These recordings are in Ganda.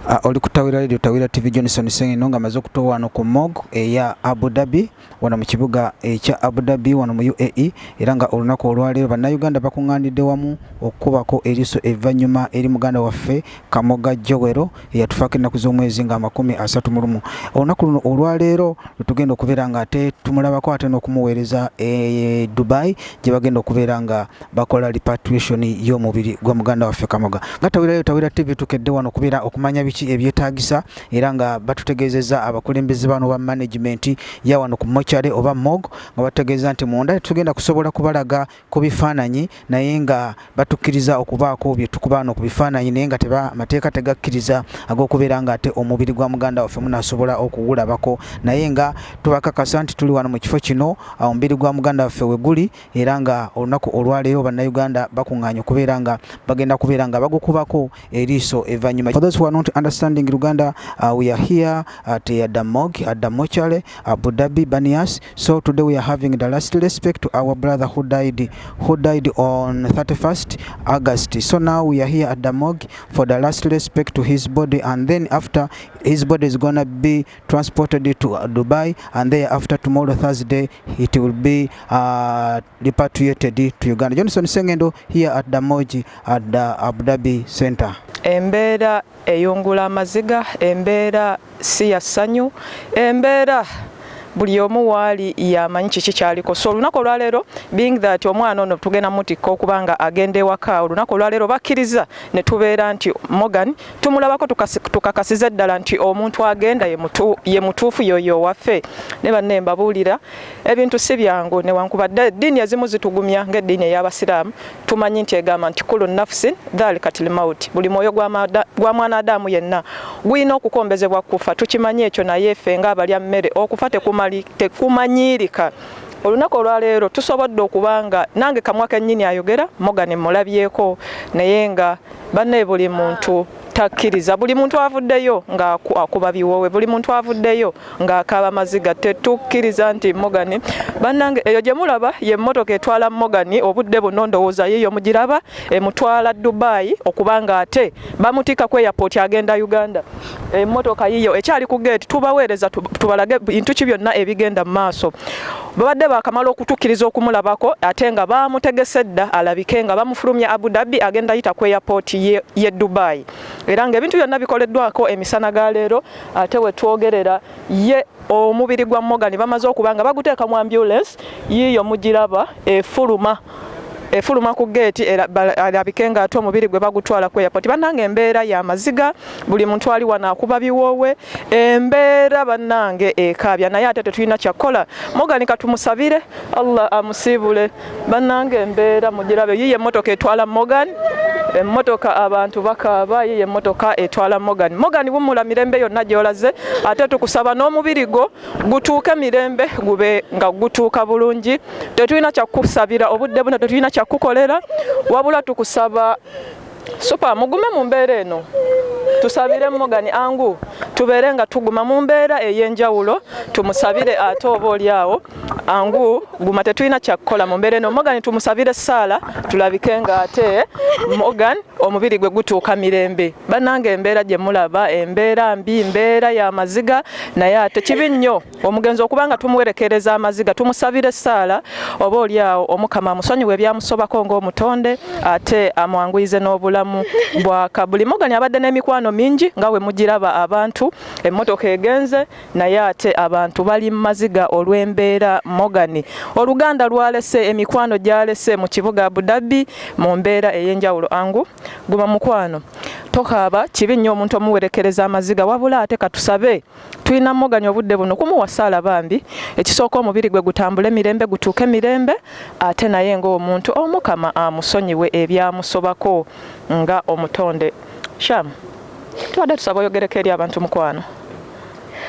Oli ku Tawira Radio, Tawira TV. Johnson Sengeno nga amaze okutowa wano ku morgue eya Abu Dhabi, wano mu kibuga ekya Abu Dhabi, wano mu UAE. Era nga olunaku olwaleero Bannayuganda bakuŋŋaanidde wamu okukubako eriiso evvannyuma eri muganda waffe Kamoga Joel eyatufaako ennaku z'omwezi nga 31. Olunaku luno olwaleero lwetugenda okubeera nga ate tumulabako, ate n'okumuweereza e Dubai gye bagenda okubeera nga bakola repatriation y'omubiri gwa muganda waffe Kamoga. Nga Tawirayo Tawira TV tukedde wano okubeera okumanya biki ebyetaagisa, era nga batutegeezezza abakulembeze bano ba management ya wano ku mortuary oba morgue, nga batutegeeza nti munda tetugenda kusobola kubalaga ku bifaananyi, naye nga batukkiriza okubaako bye tukuba wano ku bifaananyi, naye nga teba amateeka tegakkiriza ag'okubeera nga ate omubiri gwa muganda waffe munaasobola okugulabako. Naye nga tubakakasa nti tuli wano mu kifo kino omubiri gwa muganda waffe we guli, era nga olunaku olwaleero Bannayuganda bakuŋŋaanye okubeera nga bagenda kubeera nga bagukubako eriiso evvannyuma. For those who are not understanding Luganda, we are here at the morgue, at the mortuary, Abu Dhabi, Banias. So today we are having the last respect to our brother who died on 31st August. So now we are here at the morgue for the last respect to his body, and then after, his body is gonna be transported to Dubai, and thereafter, tomorrow, Thursday, it will be repatriated to Uganda. Johnson Sengendo here at the morgue at the Abu Dhabi Center. Embeera eyungula amaziga, embeera si ya ssanyu, embeera buli omu waali yamanyi kiki kyaliko. So olunaku olwaleero, being that omwana ono tugenda mutikka okuba nga agenda ewaka, olunaku olwaleero bakkiriza ne tubeera nti Morgan tumulabako, tukakasiza ddala nti omuntu agenda ye mutuufu, yoyo owaffe. Ne banne mbabuulira, ebintu si byangu. Newankubadde eddiini ezimu zitugumya, ng'eddiini ey'Abasiraamu, tumanyi nti egamba nti kullu nafsin dhalikatil mauti, buli mwoyo gwa mwana Adamu yenna gulina okukombezebwa kufa. Tukimanyi ekyo, naye ffe ng'abalya mmere, okufa tekumanyiirika. Olunaku olwaleero tusobodde okuba nga nange kamwa kennyini ayogera, Morgan mulabyeko, naye nga bannaye buli muntu takkiriza, buli muntu avuddeyo ng'akuba biwoowe, buli muntu avuddeyo ng'akaaba maziga. Tetukkiriza nti Morgan, bannange, eyo gye mulaba ye mmotoka etwala Morgan obudde buno. Ndowooza yiyo mugiraba, emutwala Dubai okuba nga ate bamutikka ku airport agenda Uganda. Emmotoka yiyo ekyali ku gate. Tubaweereza tubalage bintu ki byonna ebigenda mu maaso. Babadde bakamala okutukkiriza okumulabako, ate nga bamutegese dda alabike nga bamufulumya Abu Dhabi, agenda yita ku airport ye Dubai, era ng'ebintu byonna bikoleddwako emisana ga leero. Ate we twogerera, ye omubiri gwa Morgan bamaze okuba nga baguteeka mu ambulance, yiiyo mugiraba efuluma ku geeti, alabike nga ate omubiri gwe bagutwala ku airport. Bannange, embeera y'amaziga, buli muntu ali wano akuba biwoowe, embeera bannange ekaabya, naye ate tetulina kyakukola. Morgan katumusabire Allah amusiibule. Bannange, embeera mugirabe, yiyo emmotoka etwala Morgan, emmotoka, abantu bakaaba, yiyo emmotoka etwala Morgan. Morgan, wumula mirembe yonna gy'olaze, ate tukusaba n'omubiri gwo gutuuke mirembe, gube nga gutuuka bulungi. Tetulina kyakukusabira obudde buno, tetulina kyakukolera, wabula tukusaba supa mugume mu mbeera eno. Tusabire Morgan angu tubeere nga tuguma mu mbeera ey'enjawulo, tumusabire ate oba oli awo angu guma. Tetulina kyakukola mu mbeera eno. Morgan tumusabire essaala, tulabike nga ate Morgan omubiri gwe gutuuka mirembe. Bannange, embeera gye mulaba, embeera mbi, mbeera y'amaziga, naye ate kibi nnyo omugenzi okuba nga tumuwerekereza amaziga. Tumusabire essaala, oba oli awo Omukama amusonyiwe ebyamusobako ng'omutonde, ate amwanguyize n'obulamu bwa kabuli. Morgan abadde n'emikwano mingi nga we mugiraba abantu. Emmotoka egenze, naye ate abantu bali mu maziga olw'embeera Morgan oluganda lwalese, emikwano gyalese mu kibuga Abu Dhabi mu mbeera ey'enjawulo. Angu guma mukwano, tokaaba. Kibi nnyo omuntu omuwerekereza amaziga, wabula ate katusabe. Tulina Morgan obudde buno kumuwa ssaala bambi. Ekisooka, omubiri gwe gutambule mirembe, gutuuke mirembe, ate naye ng'omuntu Omukama amusonyiwe ebyamusobako nga omutonde. Sham, tubadde tusaba oyogereko eri abantu, mukwano.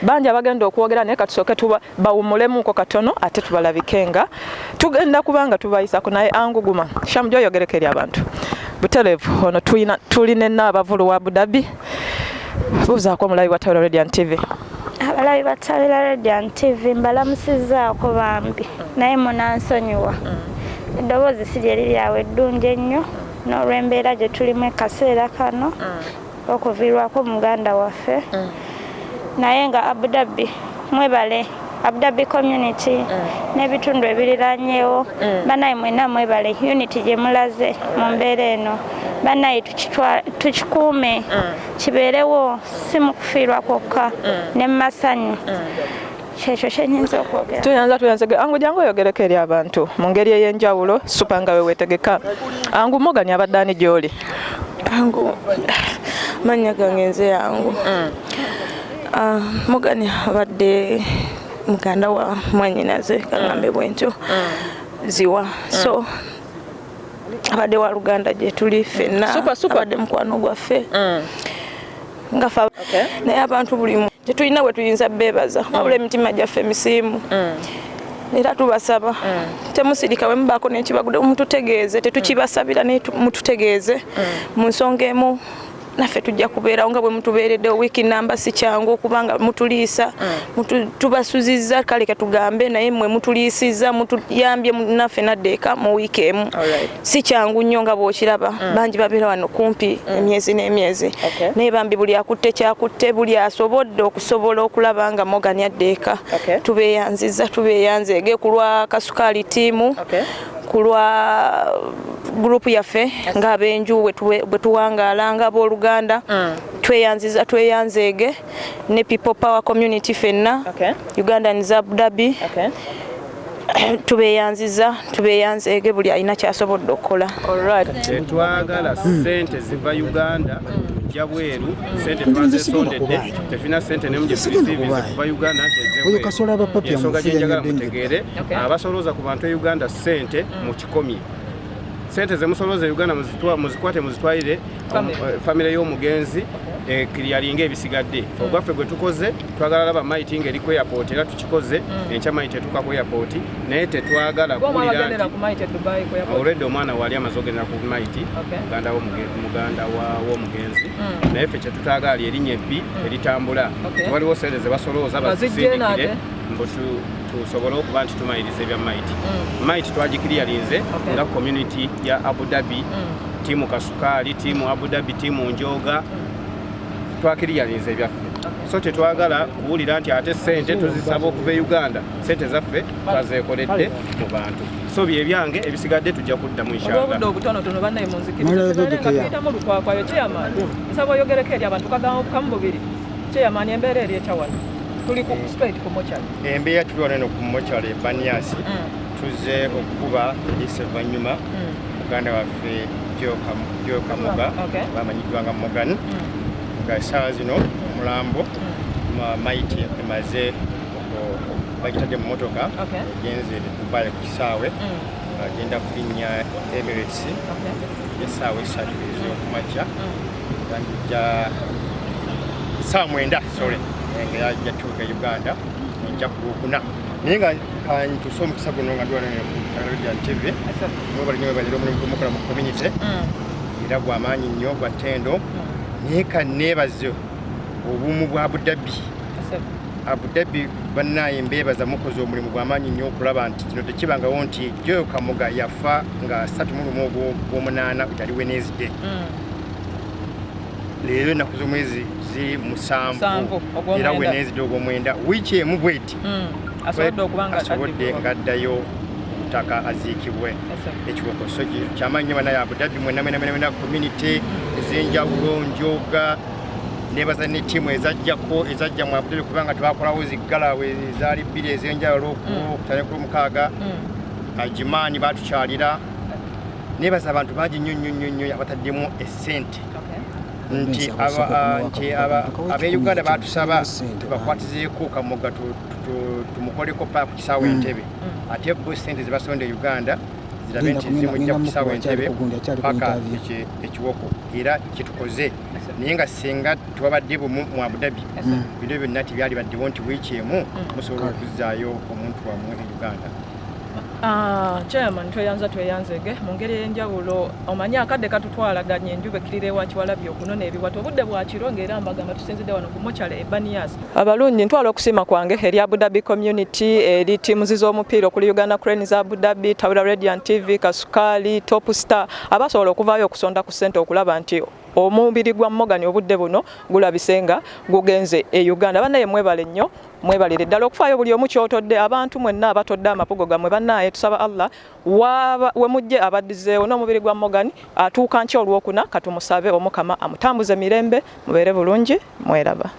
Bangi abagenda okwogera, naye katusooke tuba bawumulemuko katono, ate tubalabike nga tugenda kubanga tubayisako. Naye anguguma Sham, gyoyogereko eri abantu butereevu. Ono tulina Naabavulu wa Abu Dhabi. Buuzaako omulabi wa Tawera Radiant TV. Abalabi ba Tawera Radiant TV, mbalamusizaako bambi, naye munansonyiwa, eddoboozi si lye liri awo eddungi ennyo n'olw'embeera gye tulimu ekaseera kano. Okuviirwako muganda waffe, naye nga Abu Dhabi mwebale, Abu Dhabi community n'ebitundu ebiriranyewo, banaye mwenna mwebale unity gye mulaze mu mbeera eno. Banaye tukikuume kibeerewo, si mu kufiirwa kwokka, ne mu masanyu. Kyekyo kyenyinza okwogera. Tuyanza, tuyanze. Angu, jangu oyogereko eri abantu mu ngeri ey'enjawulo. Supa nga we weetegeka. Angu, Morgan abadde ani gy'oli? Angu, mannya gange nze yangu. Ah, Morgan abadde muganda wa mwanyinaze, kaŋŋambe bwentyo, Ziwa. So abadde wa luganda gye tuli ffenna. Super, super. Abadde mukwano gwaffe nga fe, naye abantu buli tetulina bwe tuyinza beebaza, wabula emitima gyaffe misiimu era tubasaba temusirika. Bwe mubaako n'ekibagudde mututegeeze, tetukibasabira naye mututegeeze mu nsonga emu, naffe tujja kubeerawo nga bwe mutubeereddewo wiiki namba. Si kyangu okubanga mutuliisa, tubasuzizza, kale ketugambe, naye mmwe mutuliisizza, mutuyambye naffe nadda eka mu wiiki emu. Si kyangu nnyo nga bw'okiraba, bangi babeera wano kumpi emyezi n'emyezi, naye bambi buli akutte kyakutte, buli asobodde okusobola okulaba nga Morgan adda eka, tubeeyanziza, tubeeyanzeege ku lwa Kasukaali tiimu, ku lwa gurupu yaffe ng'abenju bwe tuwangaala ng'abooluganda. Tweyanziza, tweyanzeege ne People Power community ffenna, Ugandans Abu Dhabi. Tubeeyanziza, tubeeyanzeege buli alina kyasobodde okukola. Tetwagala sente ziva Uganda kujja bweru. Sente twazesondedde, tetulina sente nemu gyetureceivinze kuva Uganda nti Oyo Kasolo abapapya. Ensonga Mufu. gyenjagala Yanyedde. mutegeere, abasolooza ku bantu e Uganda sente, mukikomye. Sente zemusolooza e Uganda muzikwate, muzitwalire famire y'omugenzi clearinga ebisigadde. Ogwaffe gwe tukoze, twagala laba maiti ng'eri ku airport, era tukikoze. Enkya maiti etuuka ku airport, naye tetwagala kuwulira nti already omwana waali amaze ogendera ku maiti, muganda w'omugenzi. Naye ffe kyetutaagala lyerinnya ebbi eritambula. Waliwo sente ze basolooza bazisindikire mbu tusobole okuba nti tumaliriza ebya maiti. Maiti twagiclearinze nga community ya Abu Dhabi, tiimu Kasukaali, tiimu Abu Dhabi, tiimu Njoga, twaclearinze ebyaffe. So tetwagala kuwulira nti ate sente tuzisaba okuva e Uganda. Sente zaffe twazeekoledde mu bantu. So byebyange, ebisigadde tujja kuddamu inshallah. Olw'obudde obutonotono, bannaye munzikiriza tuyitamu lukwakwayo. Chairman, nsaba oyogereko eri abantu kagambo kamu bubiri. Chairman, embeera eri etya wano? Tuli ku straight ku mochari. Embeera, tuli wano eno ku mochari e Banias. Tuzze okukuba eriiso evvannyuma muganda waffe Joe Kamoga, bamanyiddwa nga Morgan, nga essaawa zino omulambo, mayiti emaze, bagitadde mu motoka, egenze e Dubai ku kisaawe. Agenda kulinnya Emirates essaawa 3 ez'okumakya, ja 9:00, sorry, nga yajja tuuka e Uganda ejja ku Lwokuna. Naye nga ntuse omukisa guno nga ndi wano ku Radiant TV, mwebale nnyo, mwebalire omulimu gwemukola mu community, era gwamaanyi nnyo, gwa ttendo. Naye kaneebaze obumu bwa Abu Dhabi. Abu Dhabi bannaye, mbeebaza, mukoze omulimu gwamaanyi nnyo okulaba nti kino tekibangawo, nti Joe Kamoga yafa nga 31 ogw'omunaana, yali Wednesday. Leero ennaku z'omwezi ziri 7, era Wednesday ogw'omwenda, wiiki emu bweti asobodde ng'addayo ttaka aziikibwe ekiboko. So kyamaanyi nnyo banaye Abu Dhabi mwena mwena mwena mwena, community ez'enjawulo, Njoga, nebaza ne ttiimu ezajjako, ezajja mu Abu Dhabi, kubanga twakolawo ziggalawe ezaali bbiri ez'enjawulo, ku ku Lwomukaaga Ajimaani batukyalira. Nebaza abantu bangi nnyo nnyo nnyo nnyo abataddemu essente, nti ab'e Uganda batusaba tubakwatizeeko Kamoga, tumukoleko paa ku kisaawe Entebe, ate bo sente zebasonda e Uganda zirabe nti zimujja ku kisaawe Entebe paka ekiwoko, era kyetukoze. Naye nga singa tewabadde bumu mu Abu Dhabi, bino byonna tebyali baddewo, nti wiiki emu musobola okuzzaayo omuntu wammwe e Uganda. Ah, chairman, tweyanza, tweyanzege mu ngeri ey'enjawulo. Omanyi akadde katutwalaganya, enjuba ekkirira ewa Kiwalabye okunona ebiwato, obudde bwa kiro, ng'era mbagamba tusinzidde wano ku mochale e Banias. Abalungi, ntwala okusiima kwange eri Abu Dhabi community, eri ttiimu z'omupiira okuli Uganda Cranes Abu Dhabi, Tawira Radiant TV, Kasukaali, Top Star, abasobola okuvaayo okusonda ku ssente okulaba nti Omubiri gwa Morgan obudde buno gulabise nga gugenze e Uganda. Bannaye mwebale nnyo, mwebalire ddala okufaayo buli omu kyotodde, abantu mwenna abatodde amapugo gammwe. Bannaye tusaba Allah we mujje abaddizeewo n'omubiri gwa Morgan atuuka nkya Olwokuna. Katumusabe Omukama amutambuze mirembe. Mubeere bulungi, mweraba.